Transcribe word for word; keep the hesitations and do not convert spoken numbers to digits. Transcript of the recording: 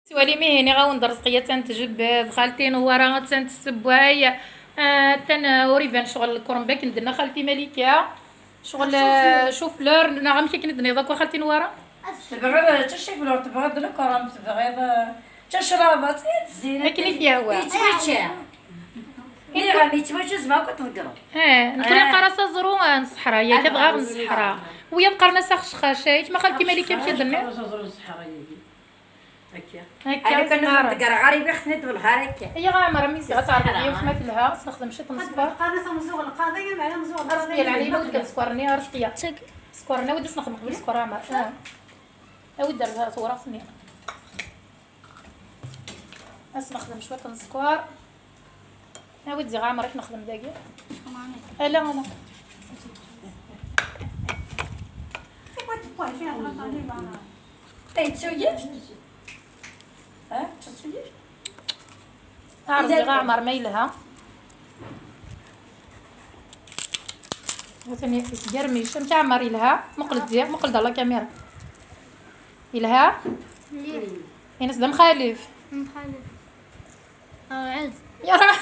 Twali mihi, nniɣ-awen-d Rezqiya attan tjebbed, xalti Newwara attan tessewway, ah, attan, ah, ur iban ccɣel lkurmba akken d-tenna xalti Malika. Ccɣel, ah, chou-fleur, neɣ amek akken i d-tenniḍ akk a xalti Newwara? Tebɣiḍ d chou-fleur, tebɣiḍ d lkurmb, tebɣiḍ, ah, d tacrabat, i tzin. Akken i t-yehwa. Yettwačča. Nniɣ-am, yettwačča, zemreɣ akk ad t-ḍeggreɣ. Eh, nekni qqar-as aẓru, ah, n ṣṣeḥra, yak adɣaɣ n ṣṣeḥra. Wiyaḍ qqaren-as axecxac, eh, yak ma xalti Malika amek i d-tenniḍ? Akka. Akka, akka, qqaren. Ḍeggreɣ ɣer yiwet, xnit welha akka. Ay Ɛmer, a mmi, ad tɛerḍeḍ yiwet ma telha, ad s-nexdem ciṭ n sskeṛ. Qqaren-as amẓuɣ lqaḍi, yeɛni amẓuɣ lqaḍi. Rezqiya, lɛali ma ur d-kan sskeṛ-nni, a Rezqiya. Sskeṛ-nni, awi-d ad s-nexdem qbel sskeṛ, Ɛmer. Ah. Awi-d ar tewraɣt-nni. Ad s-nexdem cwiṭ n sskeṛ. Awi-d ziɣ Ɛmer, ad nexdem dagi. Ala, ala. Ay, ttuyi? Ha, ttuyi? Ɛreḍ ziɣ Ɛmer ma yelha. Atan yesgermic. Amek Ɛmer, yelha? Muqel-d ziɣ, muqel-d ɣer la caméra. Yelha? Mliḥ. Ini-as d amxalef. Mxalef. Awɛed. Ya Rab.